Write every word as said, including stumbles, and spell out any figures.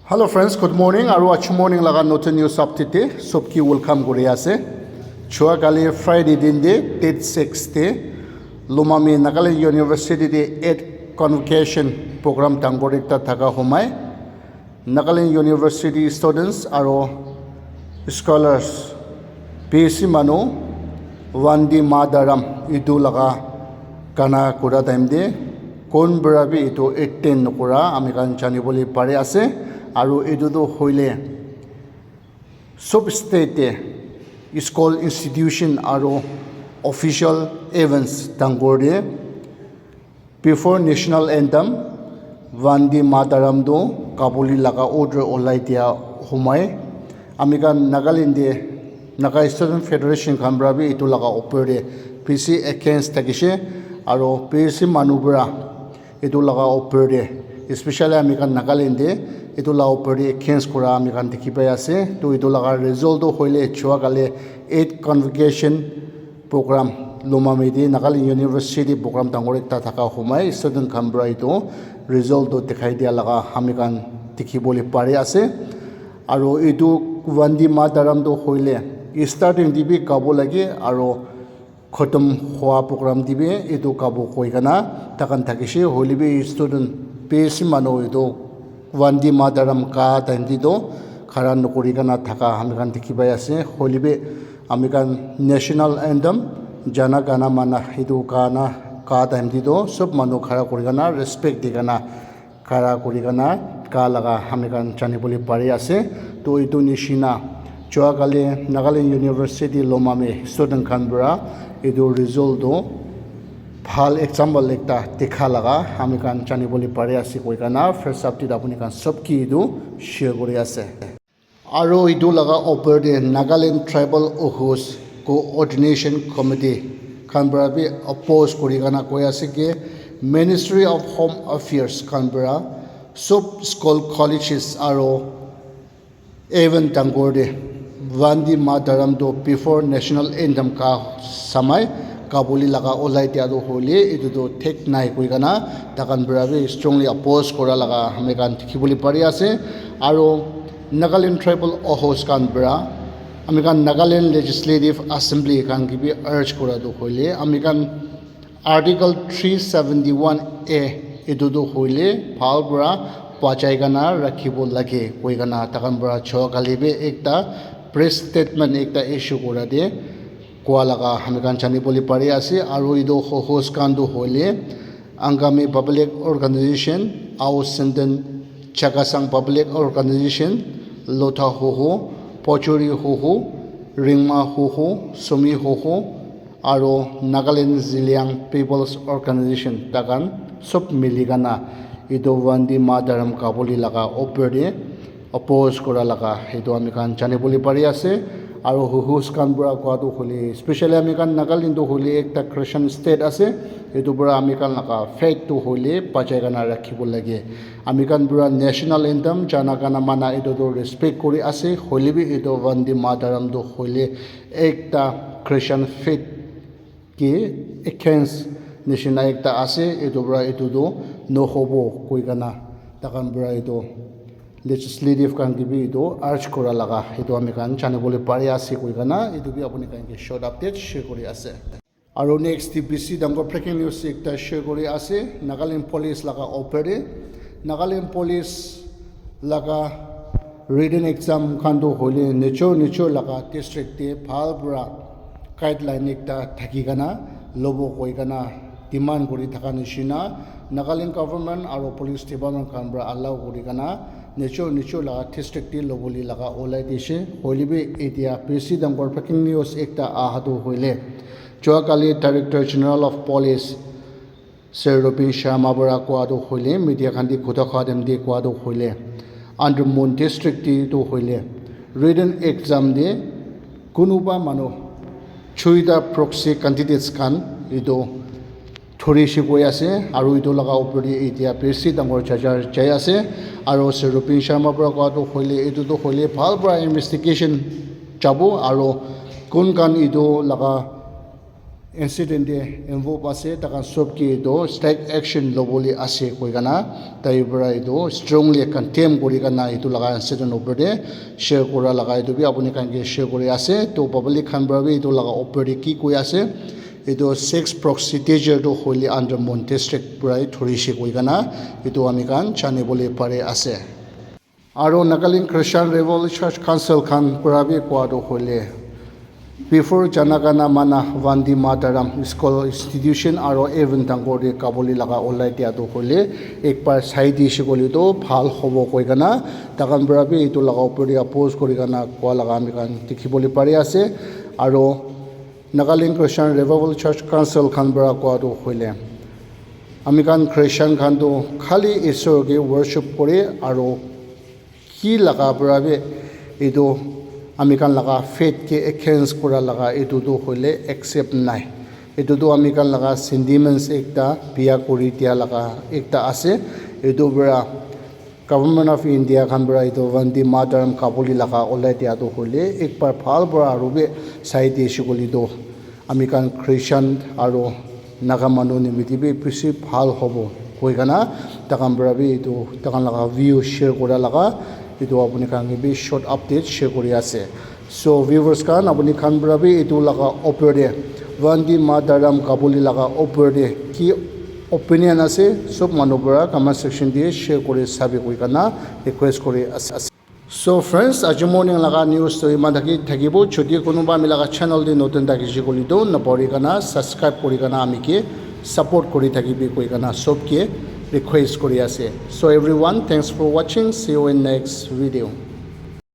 Hello friends, good morning. Aru achu morning laga notun news update te sob ki welcome kuri ase. Chua kali Friday din de date six te Lomami Nagaland University de eight convocation program dangor ekta thaka humai. Nagaland University students aru scholars bisi manu Vande Mataram itu laga gana kura time de kun para bi itu attend nokura ami khan janibole pari ase. Aru itu tu hoile sob state te school institution aru official events dangor de before national anthem Vande Mataram tu gabole laga order olai dia humai. Ami khan Nagaland de Naga Student Federation khan para bi itu laga opor de bisi against thakishe aru bisi manu para itu laga opor de, especially ami khan Nagaland de itu laga opor de against kura ami khan dikhi pai ase. To itu laga result tu hoile chua kali eight convocation program Lomami de Nagaland University program dangor ekta thaka humai student khan para itu result tu dikhai dia laga ami khan dikhi bole pari ase. Aru itu Vande Mataram tu hoile starting de bi gabo lage aru khotom hua program te bi itu gabo koi kena takhan thakishe. Hoile bi student bisi manu itu Vande Mataram ka time te tu khara nokuri kena thaka ami khan dikhi pai ase. Hoile bi ami khan national anthem Jana Gana Mana itu gana ka time te tu sob manu khara kuri kena respect di kena khara kuri kena ka laga ami khan janibole pari ase. To itu nishina chua kali Nagaland University Lomami student khan para itu result tu bhal example ekta dikha laga ami khan janibole pari ase koi kena first update apuni khan sob ki itu share kuri ase. Aru itu laga opor de Nagaland Tribal Ohos Coordination Committee khan para bi oppose kuri kena koi ase ki Ministry of Home Affairs khan para sob school, colleges aru even dangor de Vande Mataram tu before national anthem ka samai gabole laga olai dia tu hoile itu tu thik nai koi kena takhan para bi strongly oppose kura laga ami khan dikhi bole pari ase. Aru Nagaland Tribal Ohos khan para ami khan Nagaland Legislative Assembly khan ke bi urge kura tu hoile ami khan Article three seventy one A itu tu hoile bhal para bachai kena rakhibo lage koi kena takhan para chua kali bi ekta press statement ekta issue kura de kua laga ami khan janibole pari ase. Aru itu Ohos khan tu hoile Angami Public Organization, Ao Senden Chakhesang Public Organization, Lotha Hoho, Pochuri Hoho, Ringma Hoho, Sumi Hoho, aru Nagaland Zeliang People's Organization, takhan sob mili kena itu Vande Mataram gabole laga opor de oppose kura laga itu ami khan janibole pari ase. Aru Ohos khan para kua tu hoile, especially ami khan Nagaland tu hoile ekta Christian state ase, itu para ami khan laga faith tu hoile bachai kena rakhibo lage. Ami khan para national anthem Jana Gana Mana itu tu respect kuri ase, hoile bi itu Vande Mataram tu hoile ekta Christian faith ke against nishina ekta ase, itu para itu tu nohobo koi kena takhan para itu legislative khan ke bi itu urge kura laga itu ami khan janibole pari ase koi kena itu bi apuni khan ke short update share kuri ase. Aru next te bisi dangor breaking news ekta share kuri ase Nagaland Police laga opor de. Nagaland Police laga written exam khan tu hoile nichor nichor laga district te bhal para guideline ekta thaki kena lobo koi kena demand kuri thaka nishina Nagaland government aru police department khan para allow kuri kena nichor nichor laga district te lobole laga olai dishe. Hoile bi itia bisi dangor breaking news ekta aha tu hoile chua kali Director General of Police Sir Rupin Sharma para kua tu hoile media khan te kotha kua time te kua tu hoile under Mon district te tu hoile written exam te kunuba manu chuita proxy candidates khan itu thori shi koi ase aru itu laga opor te itia bisi dangor chacha jai ase. Aru Sir Rupin Sharma para kua tu hoile itu tu hoile bhal para investigation jabo aru kun khan itu laga Incident te involve ase, takhan sob ke etu strict action lobole ase koi kana tai para etu strongly condemn kuri kana etu laga incident opor te share kura laga etu bi apuni khan ke share kuri ase. To public khan para bi etu laga opor te ki koi ase, etu sex prostitution tu hoile under Mon district para hi thori se koi kana etu ami khan jani bole pare ase. Aro Nagaland Christian Revival Church Council khan para bi koa tu hoile, before Jana Gana Mana Vande Mataram school institution aro event dangor te gabole laga olai dia tu hoile, ek bar sai di shikole tu bhal hobo koi kana, takhan para bi etu laga opor te oppose kuri kana koa laga ami khan dikhi bole pari ase. Aro Nagaland Christian Revival Church Council khan para koa tu hoile, ami khan Christian khan tu khali Isor ke worship kore aro ki laga para bi etu ami khan laga faith ke against kura laga etu tu hoile accept nai. Etu tu ami khan laga sentiments ekta bia kuri dia laga ekta ase. Etu para Government of India khan para etu Vande Mataram gabole laga olai dia tu hoile ek bar bhal para aru bi sai di shikole tu ami khan Christian aro Naga manu nimite bi bishi bhal hobo koi kana takhan para bi etu takhan laga view share kura laga etu apuni khan ke bi short update share kuri ase. So viewers khan, apuni khan para bi etu laga opor te, Vande Mataram gabole laga opor te ki opinion ase, sob manu para comment section te share kuri sabi koi kana request kuri ase. So friends, aji morning laga news to iman thaki thakibo. Jodi kunuba ami laga channel te notun thaki shikole tu napori kana subscribe kuri kana ami ke support kuri thakibi koi kana sob ke request kuri ase. So everyone, thanks for watching. See you in next video.